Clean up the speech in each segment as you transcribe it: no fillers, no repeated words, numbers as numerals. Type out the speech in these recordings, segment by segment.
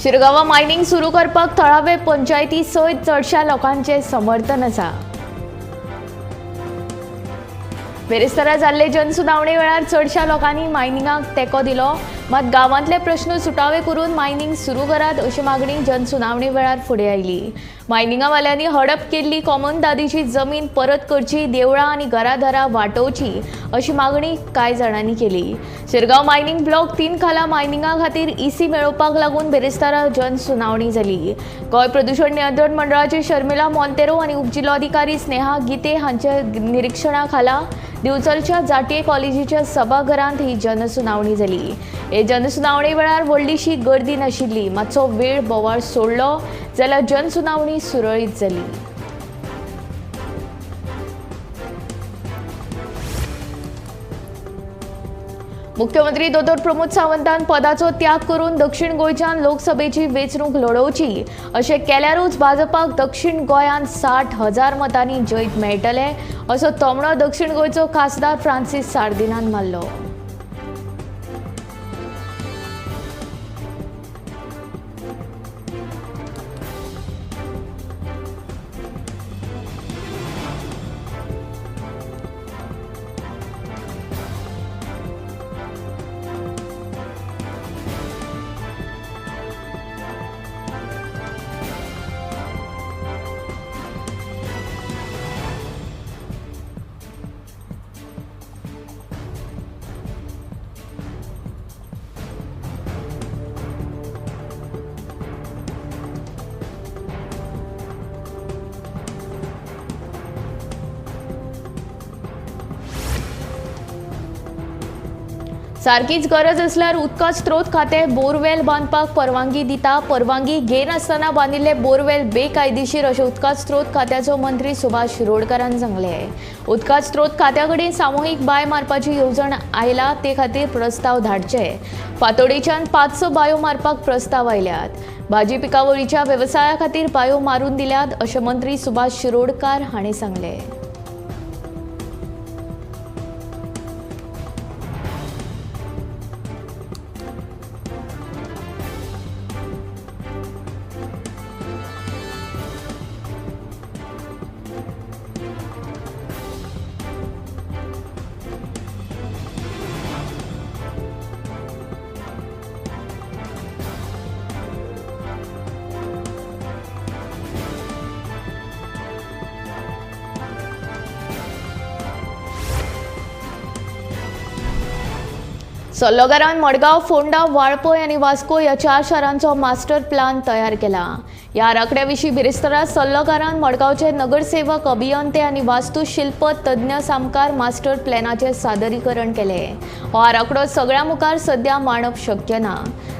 शिरगांवां mining सुरू करपाक थळावे पंचायती सयत चडशा लोकांचें समर्थन आसा. बेरेस्तारा जाल्ले जनसुनावणे वेळार चडशा लोकांनी मायनिंगाक तेंको दिलो. मात गांवांतले प्रश्न सुटावे करून मायनिंग सुरू करात अशी मागणी जनसुनावणे वेळार फुडें आयली. मायनिंगावाल्यांनी हडप केल्ली कॉमनदादीची जमीन परत करची, देवळां आनी घरादारां वाटोवची अशी मागणी कांय जाणांनी केली. शिरगांव मायनिंग ब्लॉक 3 खाला मायनिंगा खातीर ईसी मेळोवपाक लागून बेरेस्तारा जनसुनावणी जाली. गोंय प्रदूषण नियंत्रण मंडळाचे शर्मिला मोंतेरो आनी उपजिल्लोधिकारी स्नेहा गीते हांच्या निरिक्षणा खाला दिवचलच्या जाटीये कॉलेजीच्या सभाघरांत ही जनसुनावणी जाली. हे जनसुनावणे वेळार व्हडलीशी गर्दी नाशिल्ली. मातसो वेळ बोवाळ सोडलो जाल्यार जनसुनावणी सुरळीत जाली. मुख्यमंत्री दोतोर प्रमोद सावंतान पदाचो त्याग करून दक्षिण गोंयच्यान लोकसभेची वेंचणूक लढोवची अशें केल्यारूच भाजपाक दक्षिण गोंयांत 60,000 मतांनी जैत मेळटलें असो तोमणो दक्षिण गोंयचो खासदार फ्रांसीस सार्दिनान मारलो. सारकीच गरज असल्यार उदका स्त्रोत खातें बोरवेल बांदपाक परवानगी दिता. परवानगी घेनासतना बांदिल्ले बोरवेल बेकायदेशीर अशें उदका स्त्रोत खात्याचो मंत्री सुभाष शिरोडकारान सांगलें. उदका स्त्रोत खात्या कडेन सामुहीक बांय मारपाची येवजण आयला ते खातीर प्रस्ताव धाडचे. फातोडेच्यान 500 बायो मारपाक प्रस्ताव आयल्यात. भाजी पिकावळीच्या वेवसाया खातीर बायो मारून दिल्यात अशें मंत्री सुभाष शिरोडकार हांणी सांगलें. सल्लोगारान मडगांव, फोंडा, वाळपय आनी वास्को ह्या 4 शारांचो मास्टर प्लान तयार केला. ह्या आराखड्या विशीं बिरेस्तारा सल्लोगारान मडगांवचे नगरसेवक, अभियंते आनी वास्तुशिल्प तज्ञ सामकार मास्टर प्लॅनाचें सादरीकरण केलें. हो आराखडो सगळ्या मुखार सद्या मांडप शक्य ना.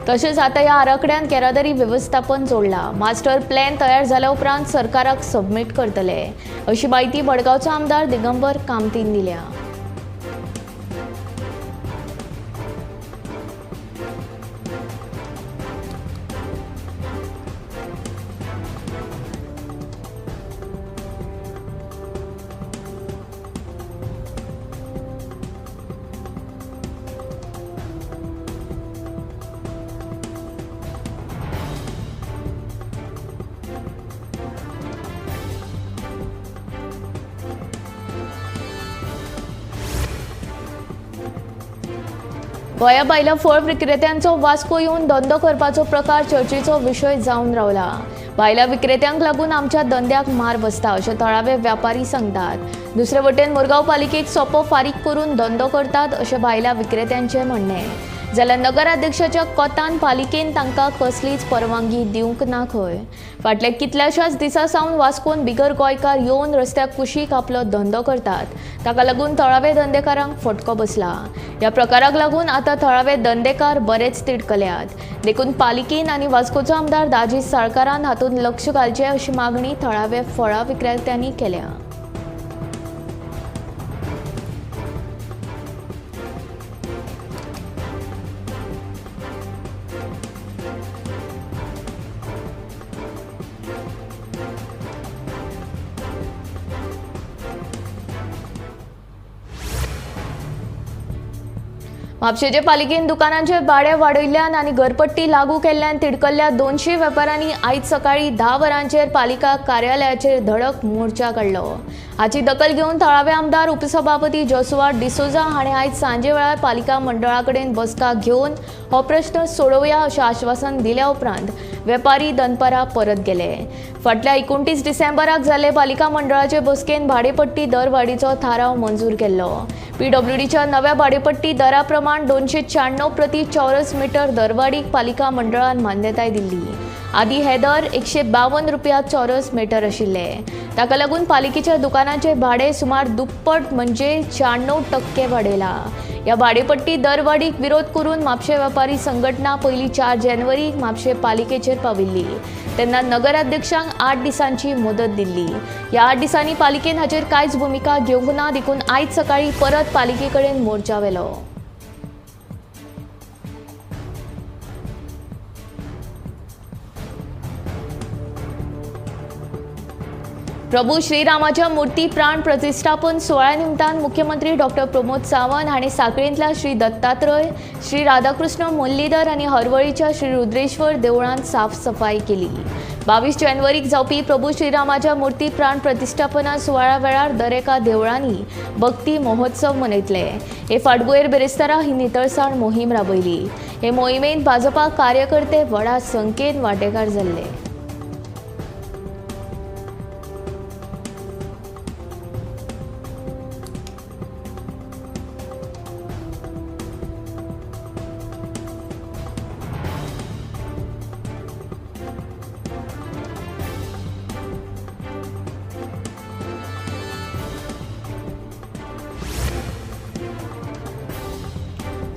तशेंच आतां ह्या आराखड्यान येरादारी वेवस्थापन जोडला. मास्टर प्लॅन तयार जाल्या उपरांत सरकाराक सबमीट करतले अशी म्हायती मडगांवचो आमदार दिगंबर कामतीन दिल्या. गोंया भायल्या फळ विक्रेत्यांचो वास्को येवन धंदो करपाचो प्रकार चर्चेचो विशय जावन रावला. भायल्या विक्रेत्यांक लागून आमच्या धंद्याक मार बसता अशें थळावे व्यापारी सांगतात. दुसरे वटेन मुरगांव पालिकेक सोपो फारीक करून धंदो करतात अशें भायल्या विक्रेत्यांचें म्हणणें. जाल्यार नगराध्यक्षाच्या कोतान पालिकेन तांकां कसलीच परवानगी दिवंक ना खंय. फाटल्या कितल्याशाच दिसां सावन वास्कोन बिगर गोंयकार येवन रस्त्या कुशीक आपलो धंदो करतात. ताका लागून थळावे धंदेकारांक फटको बसला. ह्या प्रकाराक लागून आतां थळावे धंदेकार बरेच तिडकल्यात. देखून पालिकेन आनी वास्कोचो आमदार दाजी साळकारान हातूंत लक्ष घालचें अशी मागणी थळावे फळां विक्रेत्यांनी केल्या. म्हापशेंचे पालिकेन दुकानांचे भाडें वाडयल्ल्यान आनी घरपट्टी लागू केल्ल्यान तिडकल्ल्या 200 वेपाऱ्यांनी आयज सकाळीं 10 वरांचेर पालिका कार्यालयाचेर धडक मोर्चा काडलो. हाची दखल घेवन थळावे आमदार उपसभापती जोशुआ डिसोझा हाणें आयज सांजे वेळार पालिका मंडळा कडेन बसका घेवन हो प्रश्न सोडोवया अशें आश्वासन दिल्या उपरांत वेपारी दनपारां परत गेले. फाटल्या 29 डिसेंबराक जाल्ले पालिका मंडळाचे बसकेन भाडेपट्टी दरवाडीचो थाराव मंजूर केल्लो. पीडब्ल्यूडीच्या नव्या भाडेपट्टी दरा प्रमाण 296 प्रति चौरस मिटर दरवाडीक पालिका मंडळान मान्यताय दिल्ली. आदी हे दर 152 रुपया चौरस मिटर आशिल्ले. ताका लागून पालिकेच्या दुकानाचे भाडे सुमार दुप्पट म्हणजे 96% वाडयला. ह्या भाडेपट्टी दरवाडीक विरोध करून म्हापशें वेपारी संघटना पयली 4 जानेवारीक म्हापशें पालिकेचेर पाविल्ली. तेन्ना नगराध्यक्षांक 8 दिसांची मुदत दिल्ली. ह्या 8 दिसांनी पालिकेन हाचेर कांयच भुमिका घेवंक ना, देखून आयज सकाळीं परत पालिके कडेन मोर्चा व्हेलो. प्रभू श्रीरामाच्या मूर्ती प्राण प्रतिष्ठापन सुवाळ्या निमतान मुख्यमंत्री डॉक्टर प्रमोद सावंत हांणी साखळेंतल्या श्री दत्तात्रय, श्री राधाकृष्ण मुरलीधर आनी हरवळीच्या श्री रुद्रेश्वर देवळांत साफसफाई केली. 22 जानेवारीक जावपी प्रभू श्रीरामाच्या मूर्ती प्राण प्रतिष्ठापना सुवाळ्या वेळार दरेका देवळांनी भक्ती महोत्सव मनयतले. हे फाटभुंयेर बिरेस्तारा ही नितळसाण मोहीम राबयली. हे मोहिमेंत भाजपा कार्यकर्ते व्हडा संख्येन वांटेकार जाल्ले.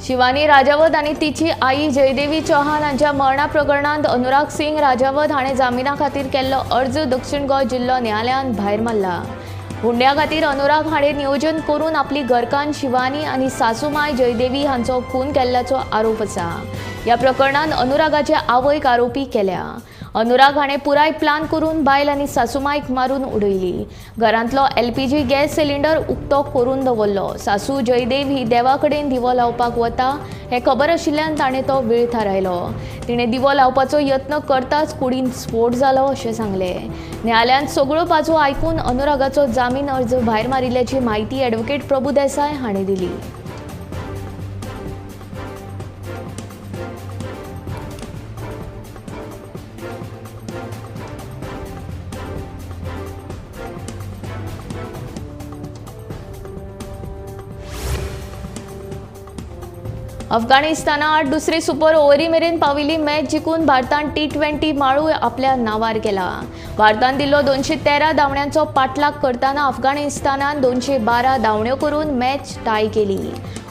शिवानी राजावत आनी तिची आई जयदेवी चौहान हांच्या मरणा प्रकरणांत अनुराग सिंग राजावत हाणें जामिना खातीर केल्लो अर्ज दक्षिण गोंय जिल्लो न्यायालयान भायर मारला. हुंड्या खातीर अनुराग हाणें नियोजन करून आपली घरकान्न शिवानी आनी सासूमाय जयदेवी हांचो खून केल्ल्याचो आरोप आसा. ह्या प्रकरणांत अनुरागाचे आवयक आरोपी केल्या. अनुराग हाणें पुराय प्लान करून बायल आनी सासूमायक मारून उडयली. घरांतलो एलपीजी गॅस सिलिंडर उक्तो करून दवरलो. सासू जयदेव ही देवा कडेन दिवो लावपाक वता हें खबर आशिल्ल्यान ताणें तो वेळ थारायलो. तिणें दिवो लावपाचो यत्न करताच कुडींत स्फोट जालो अशें सांगलें. न्यायालयान सगळ्यो बाजू आयकून अनुरागाचो जामीन अर्ज भायर मारिल्ल्याची म्हायती ॲडव्होकेट प्रभू देसाय हाणें दिली. अफगाणिस्ताना आड दुसरे सुपर ओव्हरी मेरेन पाविल्ली मॅच जिखून भारतान T20 माळू आपल्या नांवार केला. भारतान दिल्लो 213 धांवड्यांचो पाठलाग करतना अफगाणिस्तानान 212 धांवड्यो करून मॅच टाय केली.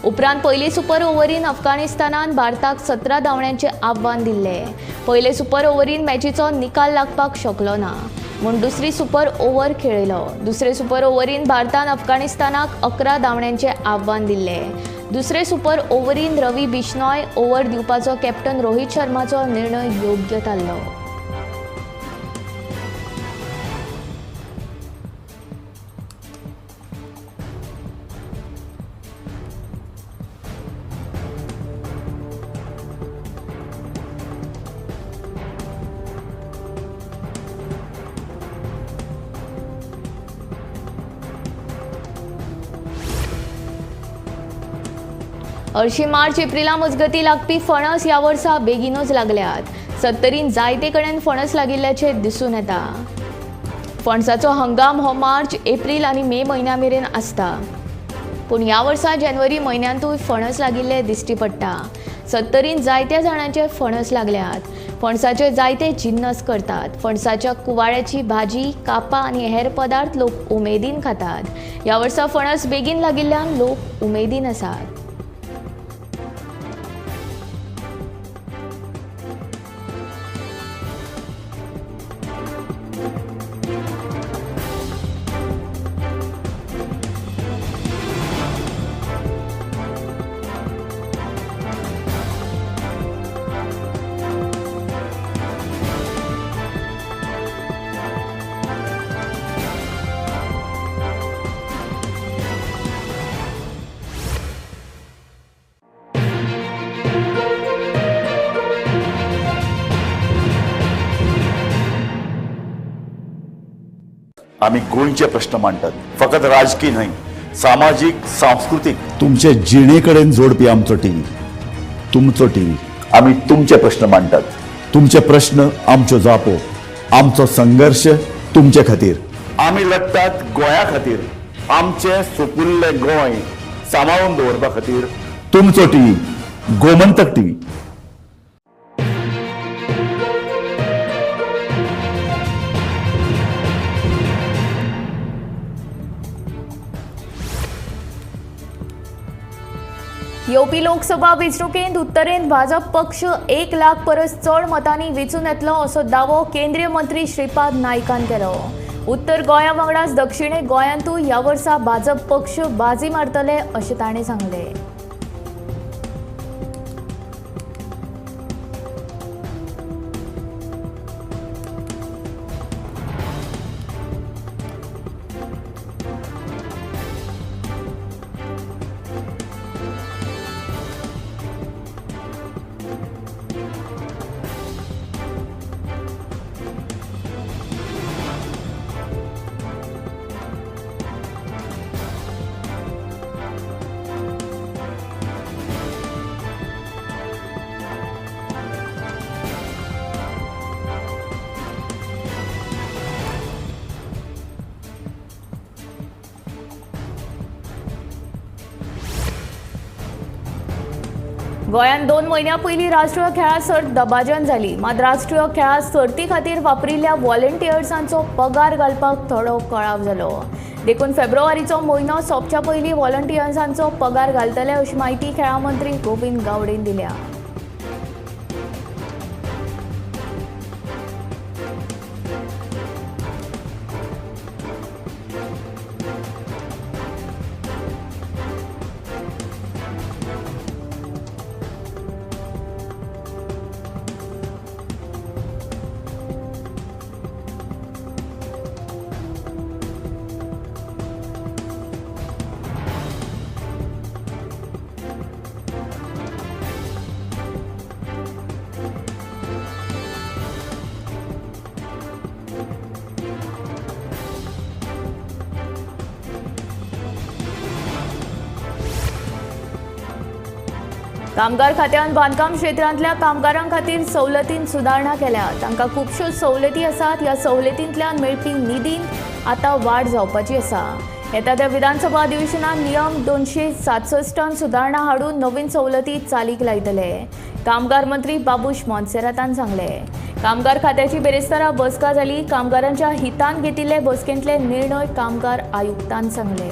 उपरांत पयले सुपर ओव्हरीन अफगाणिस्तानान भारताक 17 धांवड्यांचें आव्हान दिल्लें. पयले सुपर ओव्हरीन मॅचीचो निकाल लागपाक शकलो ना म्हूण दुसरी सुपर ओव्हर खेळयलो. दुसरे सुपर ओव्हरीन भारतान अफगाणिस्तानाक 11 धांवड्यांचें आव्हान दिल्लें. दुसरे सुपर ओव्हरीन रवी बिश्नोय ओव्हर दिवपाचो कॅप्टन रोहित शर्माचो निर्णय योग्य थारलो. हरशीं मार्च एप्रिला मजगती लागपी फणस ह्या वर्सा बेगीनूच लागल्यात. सत्तरीन जायते कडेन फणस लागिल्ल्याचें दिसून येता. फणसाचो हंगाम हो मार्च एप्रील आनी मे म्हयन्या मेरेन आसता, पूण ह्या वर्सा जानेवारी म्हयन्यांतूय फणस लागिल्ले दिश्टी पडटा. सत्तरीन जायत्या जाणांचे फणस लागल्यात. फणसाचे जायते जिन्नस करतात. फणसाच्या कुवाळ्याची भाजी, कापां आनी हेर पदार्थ लोक उमेदीन खातात. ह्या वर्सा फणस बेगीन लागिल्ल्यान लोक उमेदीन आसात. आमी गोंयचे प्रश्न मांडटात, फकत राजकीय न्हय, सामाजीक, सांस्कृतीक, तुमचे जिणे कडेन जोडपी आमचो टीव्ही, तुमचो टीव्ही। आमी तुमचे प्रश्न मांडटात, तुमचे प्रश्न आमच्यो जापो, आमचो संघर्श तुमचे खातीर। आमी लढटात गोंया खातीर, आमचें सुपुल्लें गोंय सांबाळून दवरपा खातीर। तुमचो टीव्ही, गोमंतक टीव्ही। येवपी लोकसभा वेंचणुकेंत उत्तरेंत भाजप पक्ष 1 लाख परस चड मतांनी वेंचून येतलो असो दावो केंद्रीय मंत्री श्रीपाद नायकान केलो। उत्तर गोंया वांगडाच दक्षिणे गोंयांतूय ह्या वर्सा भाजप पक्ष बाजी मारतले अशें ताणें सांगलें। गोंयांत 2 म्हयन्यां पयलीं राष्ट्रीय खेळां सर्त दबाज्यान जाली, मात राष्ट्रीय खेळां सर्ती खातीर वापरिल्ल्या व्हॉलंटियर्सांचो पगार घालपाक थोडो कळाव जालो। देखून फेब्रुवारीचो म्हयनो सोंपच्या पयलीं व्हॉलंटियर्सांचो पगार घालतले अशी म्हायती खेळां मंत्री गोविंद गावडेन दिल्या। कामगार खात्यान बांदकाम क्षेत्रांतल्या कामगारां खातीर सवलतींत सुदारणा केल्या। तांकां खुबश्यो सवलती आसात। ह्या सवलतींतल्यान मेळपी निधींत आतां वाड जावपाची आसा। येता त्या विधानसभा अधिवेशनात नियम 267 सुदारणा हाडून नवीन सवलती चालीक लायतले, कामगार मंत्री बाबूश मोन्सेरातान सांगले। कामगार खात्याची बेरेस्तारा बसका जाली। कामगारांच्या हितान घेतिल्ले बसकेंतले निर्णय कामगार आयुक्तान सांगले।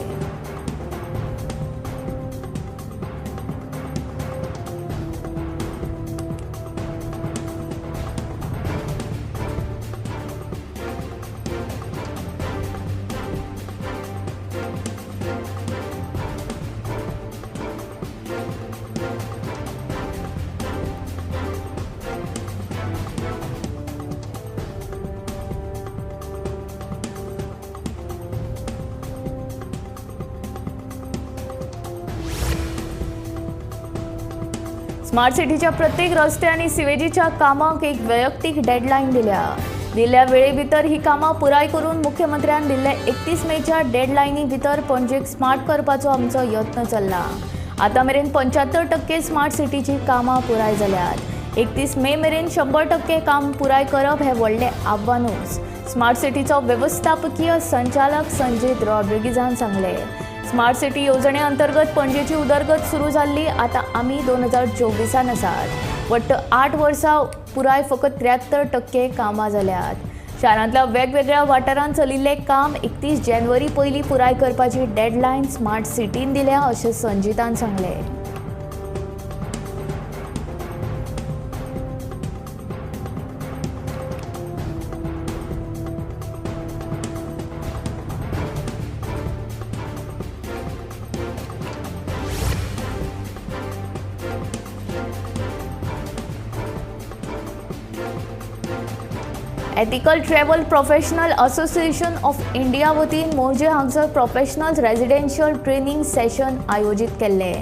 स्मार्ट सिटीच्या प्रत्येक रस्ते आनी सिवेजीच्या कामाक एक वैयक्तीक डेडलायन दिल्या। दिल्ल्या वेळे भितर ही कामां पुराय करून मुख्यमंत्र्यान दिल्ले 31 मेच्या डेडलायनी भितर पणजेक स्मार्ट करपाचो आमचो यत्न चल्ला। आतां मेरेन 75% स्मार्ट सिटीची कामां पुराय जाल्यात। 31 मे मेरेन 100% काम पुराय करप हें व्हडलें आव्हानूच, स्मार्ट सिटीचो वेवस्थापकीय संचालक संजीत रॉड्रिगीजान सांगलें। स्मार्ट सिटी येवजणे अंतर्गत पणजेची उदरगत सुरू जाल्ली। आतां आमी 2024 आसात। वट्ट 8 वर्सां पुराय फकत 73% कामां जाल्यात। शारांतल्या वेगवेगळ्या वाठारांत चलिल्लें काम 31 जानेवारी पयलीं पुराय करपाची डेडलायन स्मार्ट सिटीन दिल्या अशें संजीतान सांगलें। Ethical travel professional association of India वतीन मोरजे हांगसर प्रोफेशनल रेजिडेन्शियल ट्रेनिंग सेशन आयोजीत केल्ले।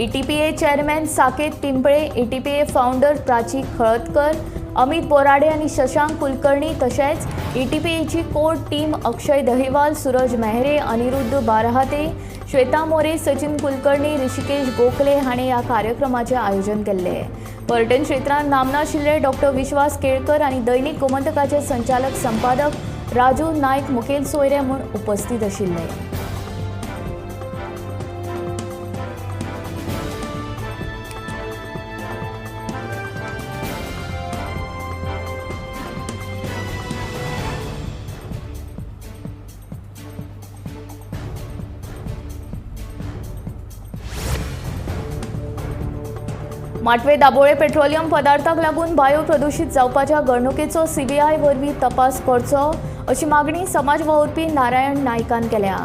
ETPA chairman Saket Pimple, ETPA founder Prachi Khalatkar Amit Borade आनी शशांक कुलकर्णी तशेंच ईटीपीएची कोर टीम अक्षय दहिवाल, सूरज मेहरे, अनिरुद्ध बारहाते, श्वेता मोरे, सचिन कुलकर्णी, ऋषिकेश गोखले हांणी ह्या कार्यक्रमाचें आयोजन केल्लें. पर्यटन क्षेत्रांत नामना आशिल्ले डॉक्टर विश्वास केळकर आनी दैनिक गोमंतकाचे संचालक संपादक राजू नायक मुखेल सोयरे म्हूण उपस्थित आशिल्ले. माटवे दाबोळे पेट्रोलियम पदार्थाक लागून बायो प्रदूषित जावपाच्या घडणुकेचो सीबीआय वरवीं तपास करचो अशी मागणी समाज वावुरपी नारायण नायकान केल्या.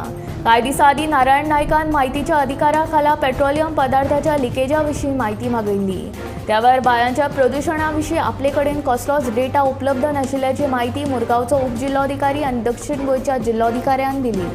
कांय दिसां आदीं नारायण नायकान म्हायतीच्या अधिकारा खाला पेट्रोलियम पदार्थाच्या लिकेजा विशीं म्हायती मागयल्ली. त्या वेळार बायांच्या प्रदुशणा विशीं आपले कडेन कसलोच डेटा उपलब्ध नाशिल्ल्याची म्हायती मुरगांवचो उपजिल्लोधिकारी आनी दक्षिण गोंयच्या जिल्लोधिकाऱ्यान दिली.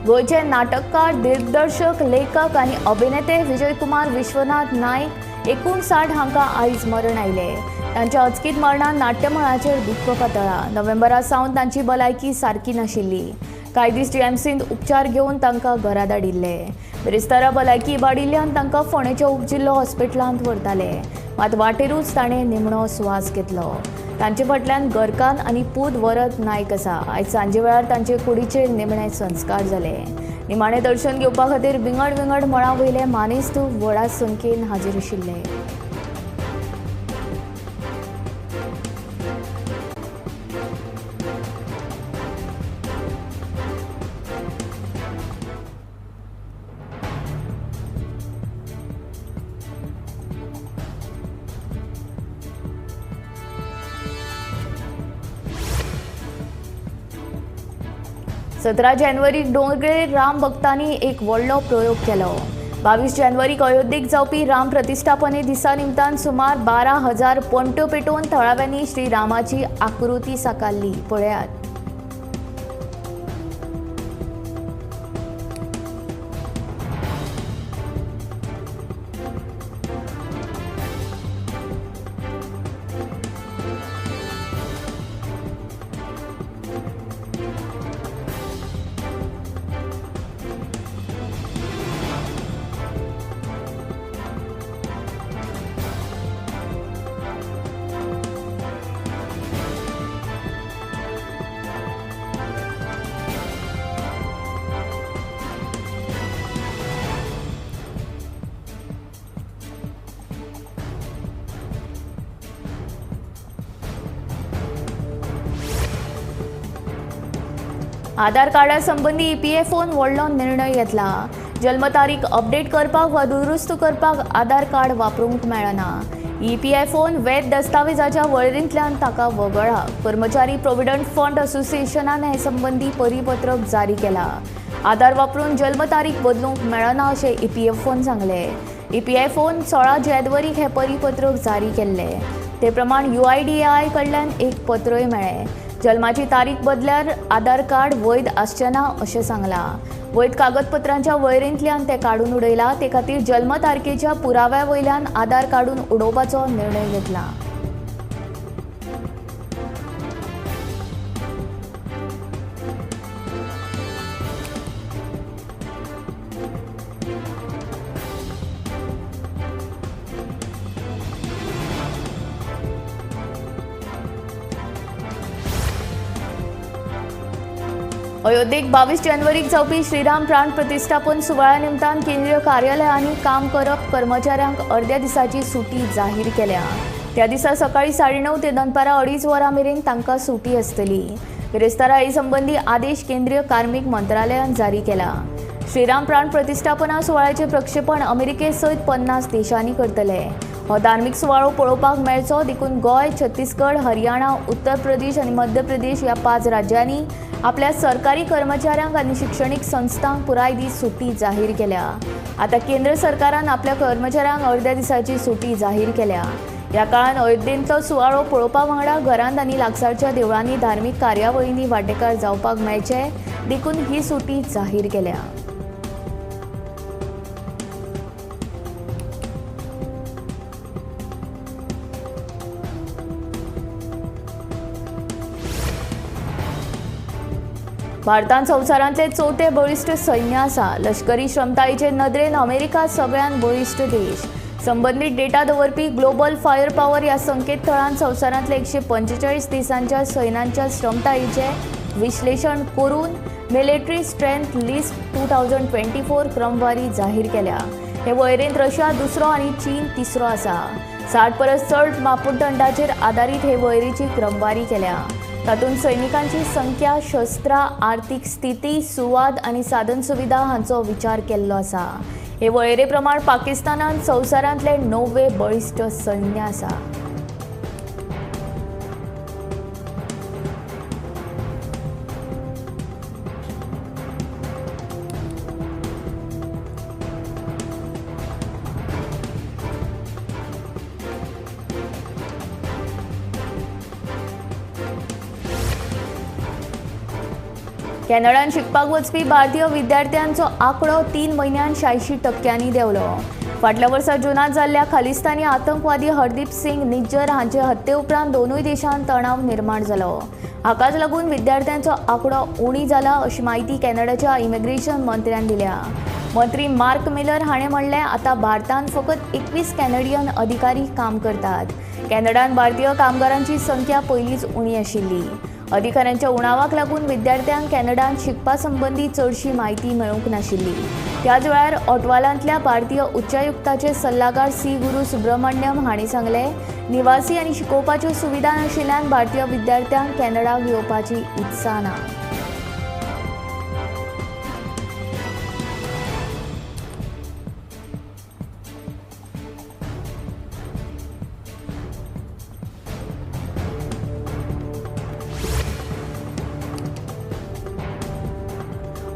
गोंयचे नाटककार, दिग्दर्शक, लेखक आनी अभिनेते विजयकुमार विश्वनाथ नायक 59 हांकां आयज मरण आयलें. तांच्या अचकीत मरणान नाट्यमळाचेर दुख्ख पातळ्ळां. नोव्हेंबरा सावन तांची भलायकी सारकी नाशिल्ली. कांय दीस जीएमसींत उपचार घेवन तांकां घरा धाडिल्ले. बिरेस्तारा भलायकी इबाडिल्ल्यान तांकां फोंडेच्या उपजिल्लो हॉस्पिटलांत व्हरताले, मात वाटेरूच ताणें निमणो स्वास घेतलो. तांचे फाटल्यान घरकान्न आनी पूत वरद नायक आसा. आयज सांजे वेळार तांचे कुडीचेर निमणे संस्कार जाले. निमाणे दर्शन घेवपा खातीर विंगड विंगड मळां वयले मानेस्त व्हडा संख्येन हाजीर आशिल्ले. सतरा जानेवारीक डोंगरे राम भक्तांनी एक व्हडलो प्रयोग केलो. 22 जानेवारीक अयोध्येक जावपी राम प्रतिष्ठापने दिसा निमतान सुमार 12,000 पणट्यो पेटोवन थळाव्यांनी श्रीरामाची आकृती साकारली. पळयात. आधार कार्डा संबंदी ईपीएफओन व्हडलो निर्णय घेतला. जल्म तारीख अपडेट करपाक वा दुरुस्त करपाक आधार कार्ड वापरूंक मेळना. ईपीएफओन वैध दस्तावेजाच्या वळेरींतल्यान ताका वगळा. कर्मचारी प्रोव्हिडंट फंड असोसिएशनान हे संबंदी परिपत्रक जारी केला. आधार वापरून जल्म तारीख बदलूंक मेळना अशें ईपीएफओन सांगलें. ईपीएफओन 16 जानेवारीक हें परिपत्रक जारी केल्लें. ते प्रमाण यूआयडीएआय कडल्यान एक पत्रय मेळ्ळें. जल्माची तारीख बदल्यार आधार कार्ड वैध आसचें ना अशें सांगलां. वैध कागदपत्रांच्या वळेरींतल्यान तें काडून उडयलां. ते खातीर जल्म तारखेच्या पुराव्या वयल्यान आधार काडून उडोवपाचो निर्णय घेतला. अयोध्येक 22 जानेवारीक जावपी श्रीराम प्राण प्रतिष्ठापन सुवाळ्या निमतान केंद्रीय कार्यालयांनी काम करप कर्मचाऱ्यांक अर्द्या दिसाची सुटी जाहीर केल्या. त्या दिसा सकाळी 9:30 ते दनपारां 2:30 वरां मेरेन तांकां सुटी आसतली. बिरेस्तारा हे संबंदी आदेश केंद्रीय कार्मीक मंत्रालयान जारी केला. श्रीराम प्राण प्रतिष्ठापना सुवाळ्याचें प्रक्षेपण अमेरिके सयत 50 देशांनी करतले. हो धार्मीक सुवाळो पळोवपाक मेळचो देखून गोंय, छत्तीसगड, हरियाणा, उत्तर प्रदेश आनी मध्य प्रदेश ह्या 5 राज्यांनी आपल्या सरकारी कर्मचाऱ्यांक आनी शिक्षणीक संस्थांक पुराय दीस सुटी जाहीर केल्या. आतां केंद्र सरकारान आपल्या कर्मचाऱ्यांक अर्द्या दिसाची सुटी जाहीर केल्या. ह्या काळान अयोध्येंतलो सुवाळो पळोवपा वांगडा घरांत आनी लागसारच्या देवळांनी धार्मीक कार्यावळींनी वांटेकार जावपाक मेळचे देखून ही सुटी जाहीर केल्या. भारतान संवसारांतले चवथे बळिश्ट सैन्य आसा. लष्करी क्षमतायेचे नदरेन अमेरिका सगळ्यांत बळिश्ट देश. संबंदीत डेटा दवरपी ग्लोबल फायर पॉवर ह्या संकेतथळान संवसारांतले 145 देशांच्या सैन्यांच्या क्षमतायेचे विश्लेशण करून मिलिटरी स्ट्रेंथ लिस्ट 2024 क्रमवारी जाहीर केल्या. हे वळेरेंत रशिया दुसरो आनी चीन तिसरो आसा. 60 परस चड मापदंडाचेर आदारीत हे वळेरेची क्रमवारी केल्या. तातूंत सैनिकांची संख्या, शस्त्रां, आर्थीक स्थिती, सुवात आनी साधन सुविधा हांचो विचार केल्लो आसा. हे वळेरे प्रमाण पाकिस्तानान संवसारांतले 9वे बळिश्ट सैन्य आसा. कॅनडान शिकपाक वचपी भारतीय विद्यार्थ्यांचो आंकडो 3 म्हयन्यांत 86% देंवलो. फाटल्या वर्सा जुनांत जाल्ल्या खालिस्तानी आतंकवादी हरदीप सिंग निज्जर हांचे हत्ये उपरांत दोनूय देशांत तणाव निर्माण जालो. हाकाच लागून विद्यार्थ्यांचो आंकडो उणी जाला अशी म्हायती कॅनडाच्या इमिग्रेशन मंत्र्यान दिल्या. मंत्री मार्क मिलर हाणें म्हणलें, आतां भारतांत फकत 21 कॅनडियन अधिकारी काम करतात. कॅनडान भारतीय कामगारांची संख्या पयलींच उणी आशिल्ली. अधिकाऱ्यांच्या उणावाक लागून विद्यार्थ्यांक कॅनडान शिकपा संबंदी चडशी म्हायती मेळूंक नाशिल्ली. त्याच वेळार ऑटवालांतल्या भारतीय उच्चायुक्ताचे सल्लागार सी गुरू सुब्रमण्यम हांणी सांगलें, निवासी आनी शिकोवपाच्यो सुविधा नाशिल्ल्यान भारतीय विद्यार्थ्यांक कॅनडाक येवपाची इत्सा ना.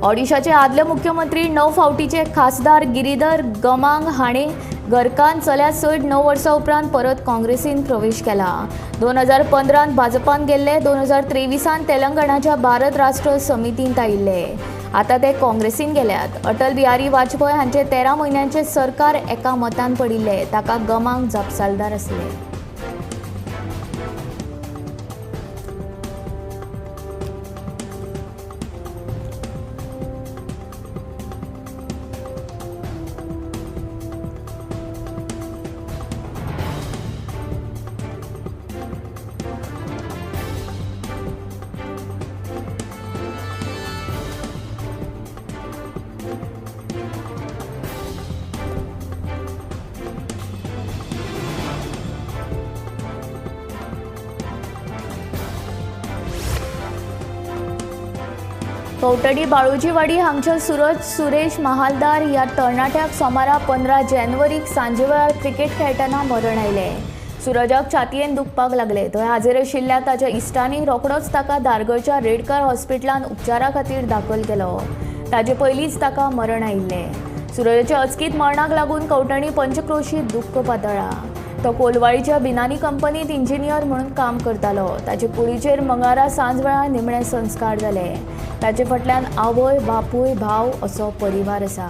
ओडिशाचे आदले मुख्यमंत्री 9 फावटीचे खासदार गिरीधर गमांग हाणे घरकान्न चल्या सयत 9 वर्सां उपरांत परत काँग्रेसीन प्रवेश केला. 2015 भाजपान गेल्ले, 2023 तेलंगणाच्या भारत राष्ट्र समितींत आयिल्ले. आतां ते काँग्रेसीन गेल्यात. अटल बिहारी वाजपेयी हांचे 13 म्हयन्यांचे सरकार एका मतान पडिल्ले. ताका गमांग जापसालदार आसले. कवटडी बाळूजीवाडी हांगच्या सुरज सुरेश महालदार ह्या तरणाट्याक सोमारा 15 जानेवारीक सांजेवेळार क्रिकेट खेळटना मरण आयलें. सुरजाक छातयेन दुखपाक लागले. थंय हाजीर आशिल्ल्या ताच्या इश्टांनी रोखडोच ताका धारगळच्या रेडकर हॉस्पिटलांत उपचारा खातीर दाखल केलो. ताजे पयलींच ताका मरण आयिल्लें. सुरजाच्या अचकीत मरणाक लागून कवटणी पंचक्रोशीत दुख्ख पातळ्ळां. तो कोलवाळीच्या बिनानी कंपनीत इंजिनियर म्हणून काम करतालो. ताचे कुडीचेर मंगळारा सांजवेळार निमणे संस्कार जाले. ताचे फाटल्यान आवय, बापूय, भाव असो परिवार आसा.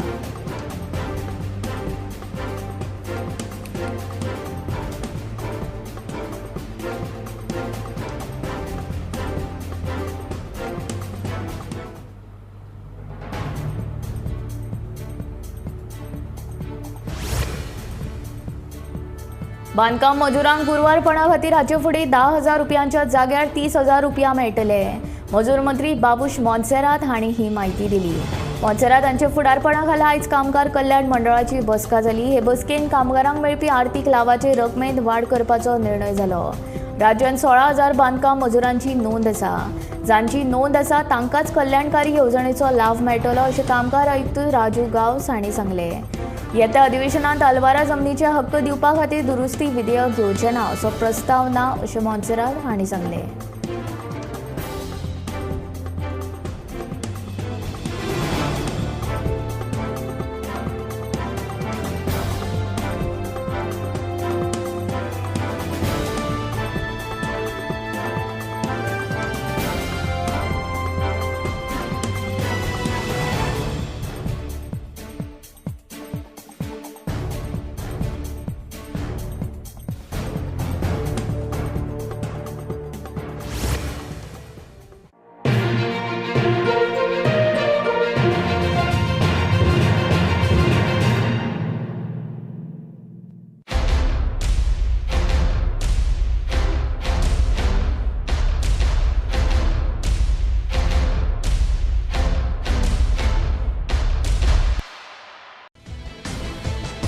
बांदकाम मजुरांक गुरवारपणा खातीर हाचे फुडें 10,000 रुपयांच्या जाग्यार 30,000 रुपया मेळटले. मजूर मंत्री बाबूश मोन्सेरात हांणी ही म्हायती दिली. मोन्सेरात हांच्या फुडारपणा खाला आयज कामगार कल्याण मंडळाची बसका जाली. हे बसकेन कामगारांक मेळपी आर्थीक लावाचे रकमेंत वाड करपाचो निर्णय जालो. राज्यांत 16,000 बांदकाम मजुरांची नोंद आसा. जांची नोंद आसा तांकांच कल्याणकारी येवजणेचो लाव मेळटलो अशें कामगार आयुक्त राजू गांवस हांणी सांगलें. येत्या अधिवेशनांत आलवारा जमनीचे हक्क दिवपा खातीर दुरुस्ती विधेयक घेवचें ना असो प्रस्ताव ना अशें मोन्सेरात हांणी सांगलें.